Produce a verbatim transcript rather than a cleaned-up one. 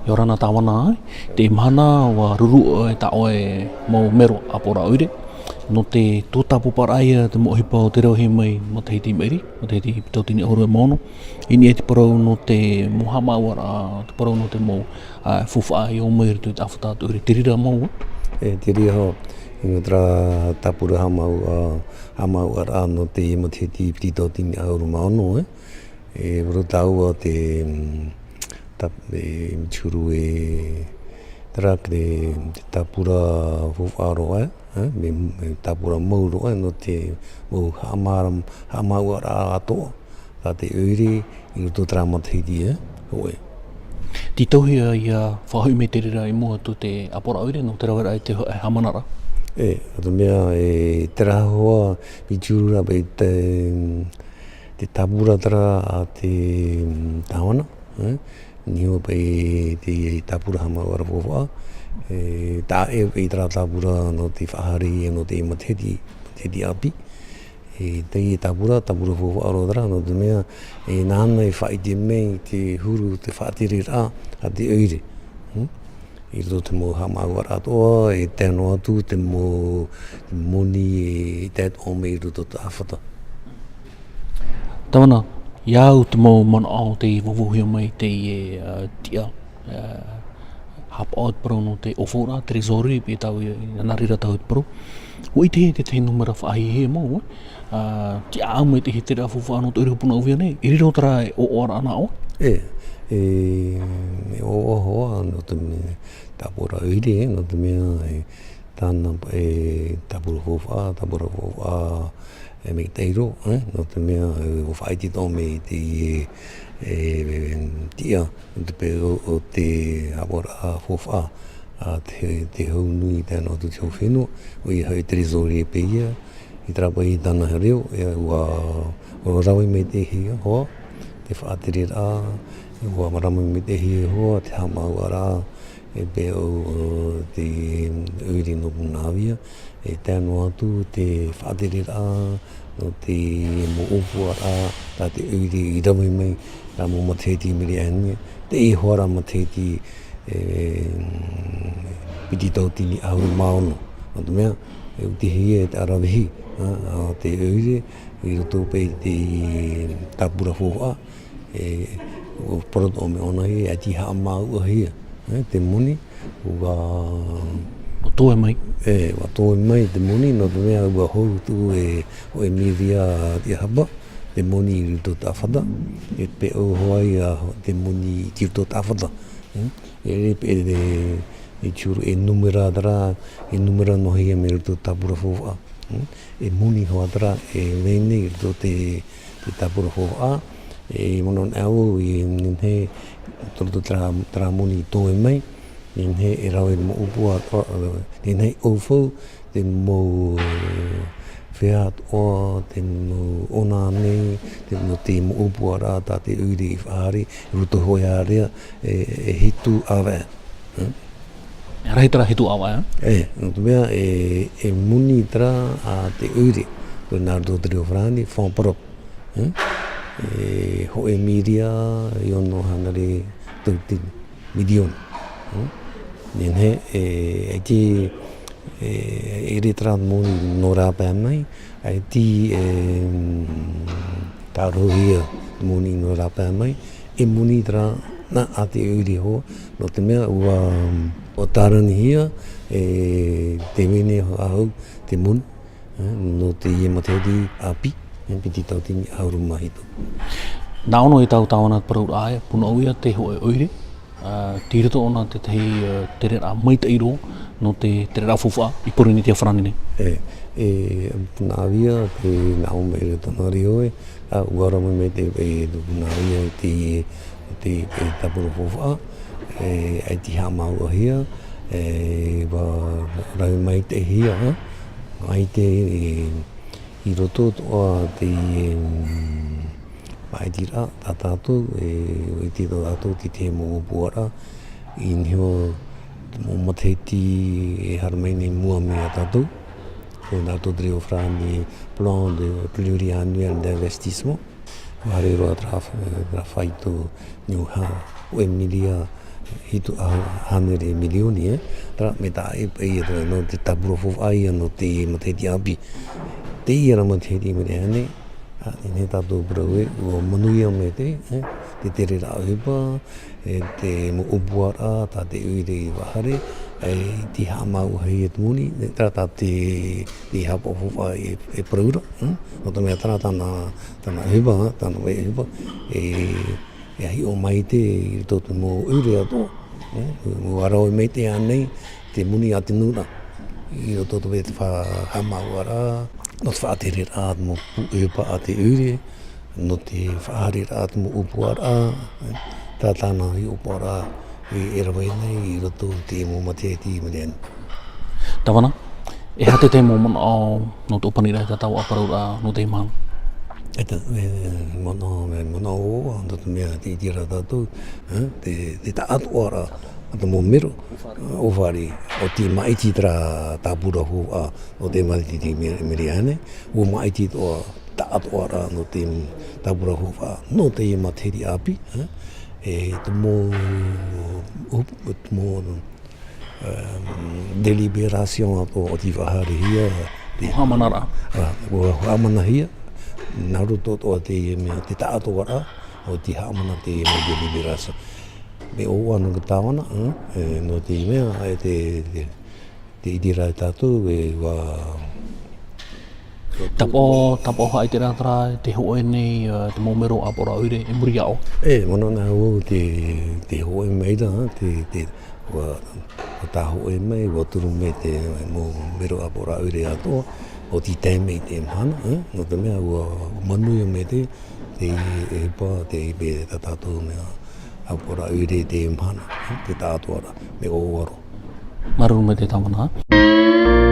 ʻIa ora na tāvana, ē? Te mahana ʻua ruru ʻoe tā ʻoe mau mero ʻāpoʻoraʻa ʻoire. Nō te tōtapaparaʻa ia te mau ʻohipa o te reo hia mai matahiti i maʻiri, matahiti piti tautini ʻahuru mā ono. I niʻa i te parau nō te mau haʻamāuʻaraʻa, te parau nō te mau, ā, faufaʻa i ō mai i roto i te ʻāfata a te ʻoire, te reira mau, ē? E, te reira hoʻi, i ngā terā tāpura haʻamāuʻa, haʻamāuʻaraʻa nō te matahiti piti tautini ʻahuru mā ono, ē? E, ʻua riro tāua te, mm, ta-, e, Michihuru e, terā te, te tāpura faufaʻa roa, ē? Ē, mea, mea tāpura mau roa, ē, nō te mau haʻamā-, haʻamāuʻaraʻa atoʻa, tā te ʻoire, i roto i terā matahiti, ē? Hōʻē. Tītauhia ʻia faʻahoʻi mai te reira i mua atu te ʻāpoʻoraʻa ʻoire, nō te raveraʻa i te ha-, haʻamanaraʻa. E, ʻo te mea, e, terā hoʻi, Michihuru rā paʻi te, te tāpura terā a te, mm, tāvana, ē? Niʻa paʻi te tāpura haʻamāuʻaraʻa faufaʻa, e, taʻa ʻē paʻi terā tāpura nō te faʻahaere, nō te matahiti, matahiti ʻāpī. E, teie tāpura, tāpura faufaʻa roa terā, nō te mea, e, nāna e faʻaʻite mai te huru, te faʻatereraʻa a te ʻoire. Hmm? I roto i te mau haʻamāuʻaraʻa atoʻa, e tae noa atu te mau, te moni e tae atoʻa mai i roto i te ʻāfata. Tāvana, ʻia au te mau manaʻo tei vauvauhia mai teie, ā, tiʻa, ā, haʻapaʻo te parau nō te ʻōfauraʻa, trésorerie, paʻi tāua i, i nā reira tāua te parau. ʻUa ʻitehia te tahi nūmera faʻahiahia mau, ē? Ā, tiʻa ʻāmui teie terā faufaʻa nō te ʻoire o Punaʻauia nei, e riro terā e ʻoaʻoaraʻa nā ʻoe? E, e, e ʻoaʻoa hoʻi, nō te mea, tāpura ʻoire, nō te mea, e, tāna, e, tāpura faufaʻa, tāpura faufaʻa, e, maitaʻi roa, e, nō te mea, e, ʻua faʻaʻite atoʻa mai te, e, e, tiʻa, nō te peu o, o te haʻapaʻoraʻa faufaʻa, a te, te hau nui, tae noa atu te hau fenua, ʻoia hoʻi te trésorerie paʻi ia, i terā paʻi tāna reo, e, ʻua, ʻua rave maitaʻihia hoʻi te faʻatereraʻa, ʻua rave maitaʻihia hoʻi te haʻamāuʻaraʻa, e paʻi ʻo, ʻo te ʻoire nō Punaʻauia, e tae noa atu te faʻatereraʻa nō te mau ʻōpuaraʻa tā te ʻoire i rave mai, terā mau matahiti i maʻiri aʻe nei, teie hoʻi ra matahiti, e, piti tautini ʻahuru mā ono. Nō te mea, e ʻitehia e te ʻaravihi, ā, a te ʻoire, i roto paʻi i te tāpura faufaʻa, e, ʻua parau atoʻa mai ʻōna hia, e ʻaita i haʻamāuʻahia, e, te moni, ʻua, ʻua toe mai. E, ʻua toe mai te moni, nō te mea ʻua hou atu e hōʻē mīria tiʻahapa, te moni i roto i te ʻāfata, e paʻi ʻo hoʻi ia te moni i roto i te ʻāfata. E, e, e, e, e tiʻa ʻoe e nūmera terā, e nūmera noa hia mai roto i te tāpura faufaʻa. Hmm? E moni hoʻi terā, e vai nei i roto i te, te tāpura faufaʻa, e manaʻo anaʻe au, e nehenehe, tō roto terā, terā moni i toe mai, nehenehe e rave mau ʻōpuaraʻa, nehenehe e ʻaufau, te mau, e, feiā atoʻa, te mau ʻōnane, te mau, te mau ʻōpuaraʻa tā te ʻoire i faʻahaere, i roto hoʻi ā reira, e, e hitu ʻāvaʻe. Hmm? E rahi terā hitu ʻāvaʻe, ā? E, nō te mea, e, e moni terā a te ʻoire, ko nā roto te reo farāni, fonds propres. Hmm? E hōʻē mīria e ono hānere tautini, mirioni. Hmm? Nehenehe, e, e te, e, e ʻere terā moni nō rāpae mai, ʻaita i, e, mm, tārohia moni nō rāpae mai, e moni terā nā a te ʻoire hoʻi, nō te mea ʻua, ʻua tāranihia, e, te vahine faʻahou te moni, e, nō teie matahiti ʻāpī, e, piti tautini ʻahuru mā hitu. Nā ʻō noa i tāʻu tāvana te parauraʻa ē, Punaʻauia te hōʻē ʻoire, ā, tei roto ʻōna te tahi, ā, tereraʻa maitaʻi roa nō te tereraʻa faufaʻa i Pōrīnetia farāni nei. E, e, Punaʻauia, te nā ʻō mai ra tōna reo ē, ā, ʻua rave mai te, e, Punaʻauia te, te, te tāpura faufaʻa, e, ʻaita i haʻamāuʻahia, e, ʻua rave maitaʻihia, ā, ʻaita, e, i roto atoʻa te, e, mm, māʻitiraʻa tā tātou, e, ʻua ʻite tō tātou te tahi mau ʻōpuaraʻa, i niʻa i te mau matahiti e haere mai nei i mua mai iā tātou, ko nā roto te reo farāni plan de pluriannuel d'investissement, ʻua haere roa terā, terā faito nō te hōʻē mīria Hitu a hānere mirioni, e. Terā, mai tā e, e, e, terā, nō te tāpura faufaʻa ia, nō te matahiti ʻāpī. Teie rā matahiti i muri aʻe nei, ā, nei tātou parau ē, ʻua manuia mai te, e, te tereraʻa ʻohipa, e, te mau ʻōpuaraʻa, tā te ʻoire i faʻahaere, e, tei haʻamāuʻahia te moni, e, terā tā te, te haʻapaʻo faufaʻa e, e parau ra, e. Nō te mea terā tāna, tāna ʻohipa, tāna vai ʻohipa, e, E hiʻo maite i roto i te mau ʻoire atoʻa, e, mau ʻāraʻo maite ānei te moni a te nūnaʻa. I roto i te, te fa-, haʻamāuʻaraʻa, nō te faʻatereraʻa, te mau pū ʻohipa a te ʻoire, nō te faʻahaereraʻa, te mau ʻōpuaraʻa, e, tā tāna hiʻopoʻaraʻa e, e rave nei i roto i te mau matahiti i muri aʻe nei. Tāvana, e aha te tahi mau manaʻo nō te ʻōpaniraʻa i te taoʻa parauraʻa nō teie mahana? E te, e, manaʻo, e, manaʻo ʻoaʻoa, nō te mea tē ʻite ra tātou, e, te, te taʻatoʻaraʻa a te mau mero, e, ʻōfare, ʻo tei māʻiti terā tāpura faufaʻa, ʻo te matahiti i muri aʻe nei, ʻua māʻiti atoʻa, taʻatoʻaraʻa nō te tāpura faufaʻa, nō te matahiti ʻāpī, e, e te mau, te mau, em, délibération atoʻa ʻo tei faʻahaerehia, te haʻamanaraʻa. Ā, ʻua haʻamanahia, nā roto atoʻa teie mea, te taʻatoʻaraʻa, ʻo tei haʻamana teie mau délibération. Mea ʻoaʻoa nō te tāvana, e, e, nō teie mea, e te, te, tē ʻite ra tātou, e, ʻua Tāpaʻo, tāpaʻo haʻaʻite ra terā, tē hōʻē nei, ā, te mau mero ʻāpoʻoraʻa ʻoire i muri iho. E, manaʻo nā vau tē, tē hōʻē mai ra, tē, tē, ʻua, ʻua tā hōʻē mai, ʻua turu mai te mau mero ʻāpoʻoraʻa ʻoire atoʻa, ʻo tei tae mai i teie mahana, e, nō te mea ʻua, ʻua manuia mai te, te, e pa, te, e pa tā tātou mea ʻāpoʻoraʻa ʻoire i teie mahana, e, te taʻatoʻaraʻa, mea ʻoaʻoa roa. Māuruuru maitaʻi tāvana.